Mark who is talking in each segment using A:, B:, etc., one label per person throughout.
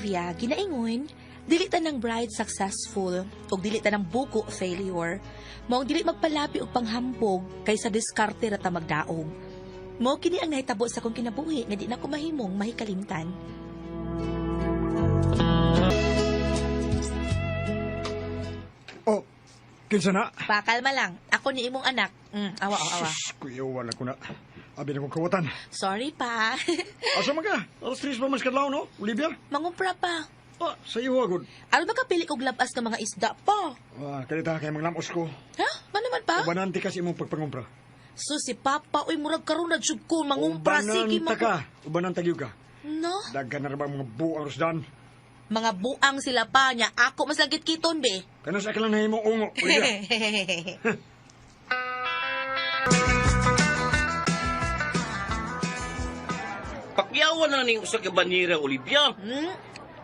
A: Olivia, ginaingon, dili ta ng bride successful ug dili ta ng bugo failure. Maong dili magpalabi og panghambog kaysa diskarte ra ta magdaog. Mao kini ang nahitabo sa akong kinabuhi nga di na ko mahimong mahikalimtan.
B: Oh, kinsa na?
A: Pa, kalma lang. Ako ni imong anak. Awa, awa, awa.
B: Sus, kuyawan ako na. Abi na kong kawatan.
A: Sorry pa.
B: Asa man ka? Alas 3 pa mas kadlaw, no? Olivia?
A: Mangumpra pa.
B: Ah, sa iyo agad.
A: Aron ba kapili kog labas ng mga isda pa?
B: Ah, kalita kay manglamos ko.
A: Ha? Mano man pa?
B: Ubanan ti kasi imong pagpangumpra.
A: So si Papa, uy, murag karon na jud ko mangumpra sige
B: Ubanan ta ka. Ubanan tagyo ka.
A: No?
B: Daghan na ra ba mga buang rusdan?
A: Mga buang sila pa niya. Ako mas langit kiton be.
B: Kanus sa lang nahimong ungo, Olivia.
C: Pakyawan na ning usa ka banira, Olivia.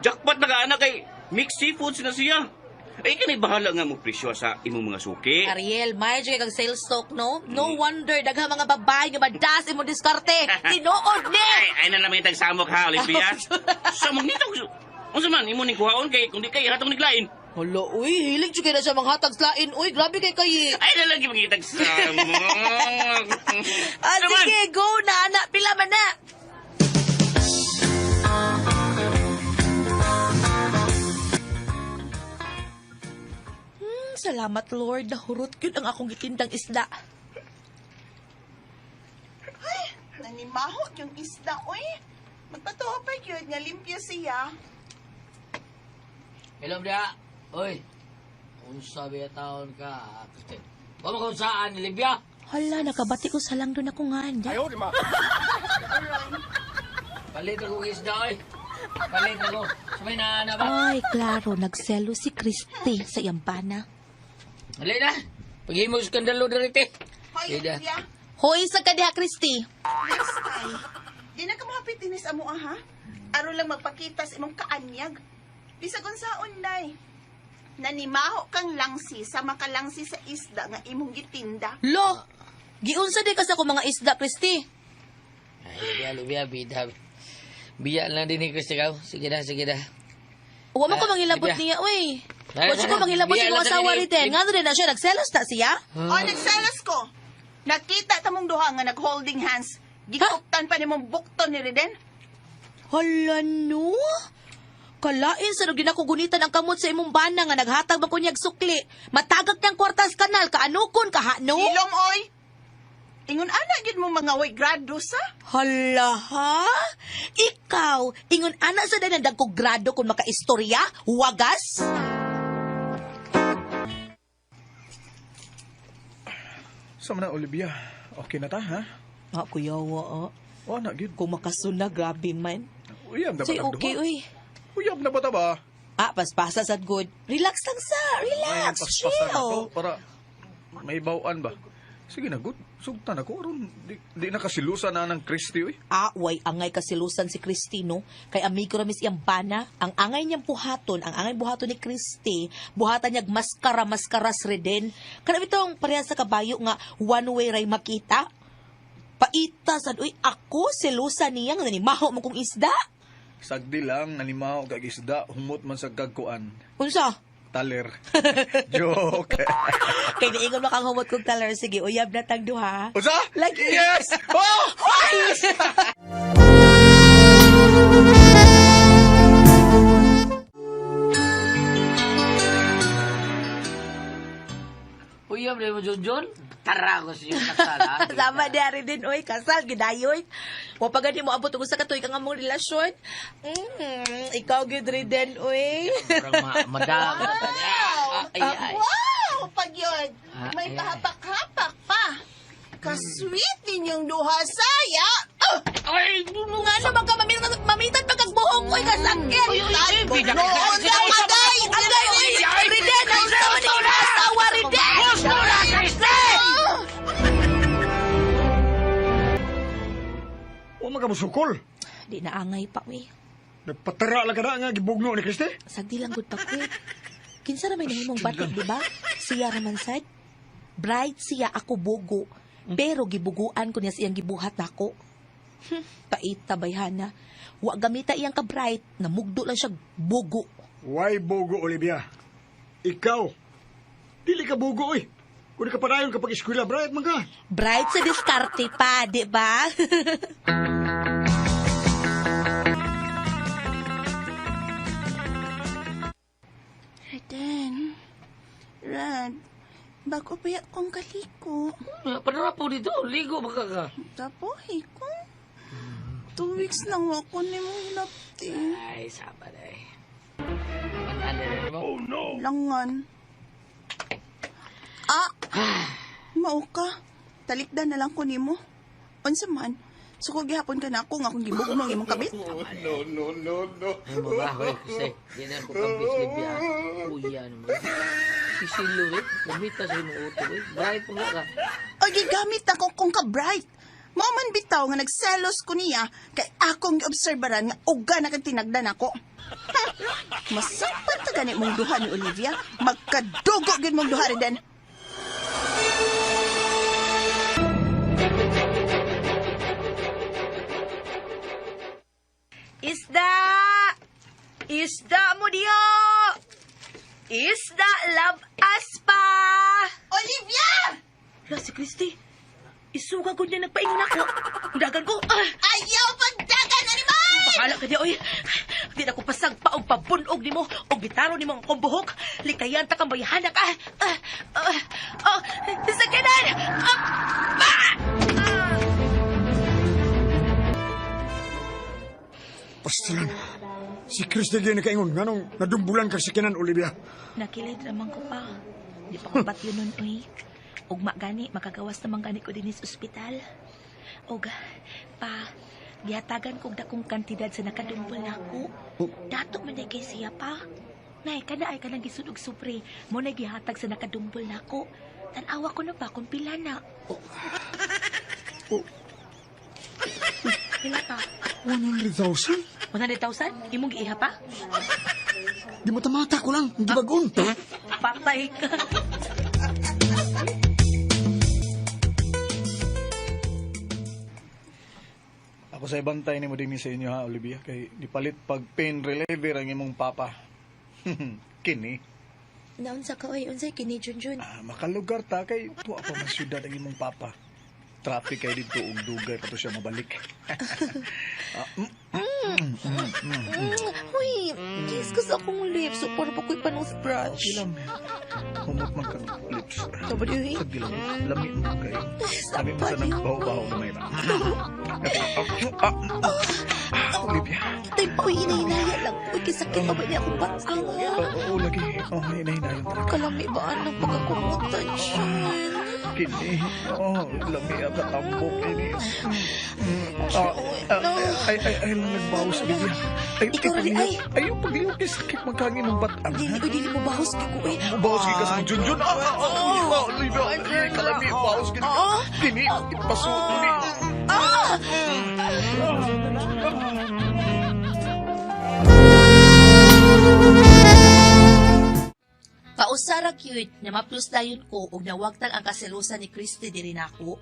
C: Jackpot na ka anak kay mixed seafoods na siya. Ay kanay bahala nga mo presyo sa imong mga suki.
A: Ariel, may kag sales talk, no? No wonder daghang mga babae nga madas imong diskarte. Tinuod ni.
C: Ay, ay na naman itag samok ha, Olivia. Sa magnito. Unsa man imo ning kuhaon kay kung di kay hatong niglain.
A: Hala, uy, hilig jud kay na siya manghatag slain. Uy, grabe kay kay.
C: Ay na lang gipangitag samok.
A: Ah,
C: Unsa man?
A: sige, go na anak, pila man na. Salamat Lord, nahurot yun ang akong gitindang isda.
D: Nanimaho yung isda, oy. Magpatuo pa yun, nga limpyo siya.
E: Hello, dia. Oy. Unsa ba taon ka? Wa mo kung saan, Libya?
A: Hala, nakabati ko sa lang doon ako nga. Ayaw,
E: Palit ako isda, oy. Palit ako. Sumay na na ba?
A: Ay, klaro, nagselo si Christy sa iyang bana.
E: Dali na. Paghimo skandalo diri te.
D: Hoy,
E: Ida.
D: Olivia.
A: Hoy, sa kadiha, Christy.
D: Next time, di na ka mahapit dinis amo, ha? Aron lang magpakita sa imong kaanyag. Bisag unsaon, day. Nanimaho kang langsi sa makalangsi sa isda nga imong gitinda.
A: Lo, giunsa di ka sa akong mga isda, Christy.
E: Ay, Libya, Libya, bida. Biya lang din ni Kristi ka. Sige na, sige na.
A: Wa man ko
E: Ah,
A: manghilabot
E: Libya.
A: niya, uy.
E: Ay,
A: Wa ko manghilabot
E: Biya
A: sa
E: lang
A: mga asawa
E: din ni-
A: rin. Nga rin na siya, nagselos na siya.
D: O, nagselos ko. Nakita tamong duha nga nag-holding hands. Gikuptan pa nimong bukton ni Reden.
A: Hala no? Kalain sa nung ginakugunitan ang kamot sa imong bana nga naghatag man kunyag sukli. Matagak niyang kwartas kanal, kaanukon ka no?
D: Ilong, oy. Ingon ana gyud mo mga way grado sa.
A: Hala ha? Ikaw, ingon ana sa danan dagkog grado kung makaistorya, wagas?
F: Sa man na, Olivia, okay na ta, ha?
A: Ah, kuya, wa.
F: O, na, gid.
A: Kung makasuna, grabe man.
F: Uyab na ba
A: Say,
F: tang
A: okay,
F: duha?
A: uy.
F: Uyab na ba ta ba?
A: Ah, paspasa sad good. Relax lang sa, relax,
F: Ay, paspasa na
A: chill.
F: to para may bawaan ba? Sige na, good. Sugtan ako. Aron, di na kasilusa na ng Christy, uy.
A: Ah, way angay kasilusan si Cristino kay amigo ra mis iyang bana. Ang angay niyang buhaton, ang angay buhaton ni Christy, buhatan niyag maskara maskaras reden. Kana bitong pareha sa kabayo nga one way ray makita. Paita sad uy ako selusa niya nga nanimaho mo kong isda.
F: Sagdi lang, nanimaw kag isda, humot man sa kagkuan.
A: Unsa?
F: Taler. Joke.
A: Kay niingon makang humot kong taler sige uyab na tang duha.
F: Usa?
A: Lagi.
F: Yes! Oh! Yes!
E: Uyab na mo, John John. Tara ko sa iyong kasal, ha?
A: Sama di ari din oy kasal gidayoy. Wa pa gani mo abot og usa ka tuig ang among relasyon. Ikaw gyud Riden oy.
E: Murag madam. Ay, ay.
D: Wow! Pag yun,
E: Ah,
D: may
E: ay, ay.
D: pahapak-hapak pa. Kasweet ninyong duha saya. Ah!
E: Ay,
A: Nga naman ka mamitan pa kag buhok oy kasakit.
E: Uy, uy, uy, bida ka.
D: Noon na agay!
A: Agay oy Riden ang sama ni asawa Riden.
E: Gusto na, Kristi!
B: O magamusukol.
A: Di na angay pa oy.
B: Nagpatara lang ka na nga gibugno ni Christy.
A: Sagdi lang gud pa kwit. Kinsa ra may nahimong batik, di ba? Siya ra man sad. Bright siya ako bugo. Pero gibuguan ko niya sa iyang gibuhat nako. Paita bayhana. Wa gamita iyang ka-bright, namugdo lang siya bugo.
B: Why bugo, Olivia? Ikaw, dili ka bugo, oy. Kung di ka padayon kapag eskwela, bright man ka.
A: Bright sa diskarte pa, di ba?
D: Reden. Rad. Bago pa akong kaliko.
E: Panara po dito, ligo ba ka ka?
D: Tapoy ko. 2 weeks lang ako ni mong hinapti.
E: Ay, sama na eh. Ano na mo?
D: Langan. Ah! Mao ka. Talikdan na lang ko nimo. Unsa man? Suko gihapon ka na ako nga akong gibugno ang imong kabit.
E: Ay, mabaho eh, kasi di na ako kambis libya. Kuya naman. Sisilo eh. Gumita sa imong uto eh. Bright mo ka.
D: Oy, gigamit ako kung ka-bright. Mao man bitaw nga nagselos ko niya kay akong giobserbaran nga uga na kag tinagdan ako. Ha! Masakpan ta gani mong duha ni Olivia. Magkadugo gyud mong duha den.
A: Isda! Isda mo diyo! Isda love aspa!
D: Olivia!
A: La si Christy, isuga ko niya nagpaingon ako. Dagan ko, ah!
D: Ayaw pagdagan animal!
A: Bahala ka diya, oy. Di na ko pasagpa og pabunog nimo og bitaro nimo ang akong buhok. Likayan ta kang bayhana ka. Ah, ah, oh, sakyanan! Ah, ah!
B: Pastilan. Si Christy gyud nakaingon nganong nadumbulan ka sa kinan, Olivia.
A: Nakilid raman ko pa. Di pa ko patyo nun, uy. Ugma gani, makagawas naman gani ko din sa ospital. Og, pa, gihatagan kog dakong kantidad sa nakadumbol nako. Dato man day kay siya pa. Nay, kana ay kanang gisud og supre. Mo na gihatag sa nakadumbol nako. Tan-awa ko na pa kung pila na.
B: Oh.
A: Pila pa?
B: 100,000?
A: 100,000? Imong giiha pa?
B: Di mo tamata ko lang, hindi bagon.
A: Patay ka.
F: Ako sa ibantay ni mo din sa inyo ha, Olivia, kay nipalit pag pain reliever ang imong papa. Kini.
A: Naunsa ka, oy. Unsay kini, Junjun?
F: Ah, makalugar ta kay tuwa pa man syudad ang imong papa. Traffic kay dito ug dugay pa to siya mabalik.
A: Uy, kiss ko sa akong lips. So, para pa ko'y panoothbrush.
F: Okay lang. Humot man kang lips.
A: W, eh.
F: Sa gilang, lami mo kayo. Lami mo sa nang baho-baho na may ba. Ah, Olivia.
A: Tay pa, uy, hinahinaya lang. Uy, kisakit pa ba niya akong batang?
F: Oo, oo, lagi. Oh, hinahinayon talaga.
A: Kalami ba anong pagkakumutan siya?
F: Kini. Oh, lami ang katambok ini. Ah, ah, ay, ay, ay, lang nagbawas, Olivia. Ay,
A: Ikaw rin, ay.
F: Ay, yung paglihok kay sakit magkangin ng batang.
A: Dili, uy, dili mo bahos kay ko, uy.
F: Bawas kay ka sa Junjun. Ah, ah, ah, ah, Olivia, ay, kalami, bawas kini. Kini, ipasuot ni.
A: Ah! Pausara cute na maplus dayon ko og nawagtang ang kaselosan ni Christy diri nako.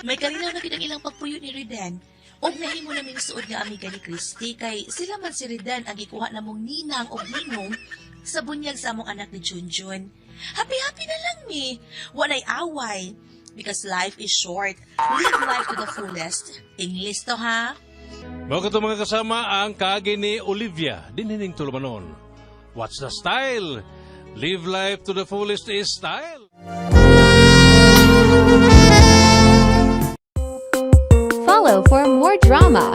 A: May kalinaw na gid ang ilang pagpuyo ni Riden. Og nahimo na ming suod nga amiga ni Christy kay sila man si Riden ang gikuha namong ninang og ninong sa bunyag sa among anak ni Junjun. Happy-happy na lang mi. Walay away. Because life is short. Live life to the fullest. English to ha?
G: Mao kato mga kasama ang kaagi ni Olivia dinhining tulumanon. What's the style? Live life to the fullest is style.
H: Follow for more drama.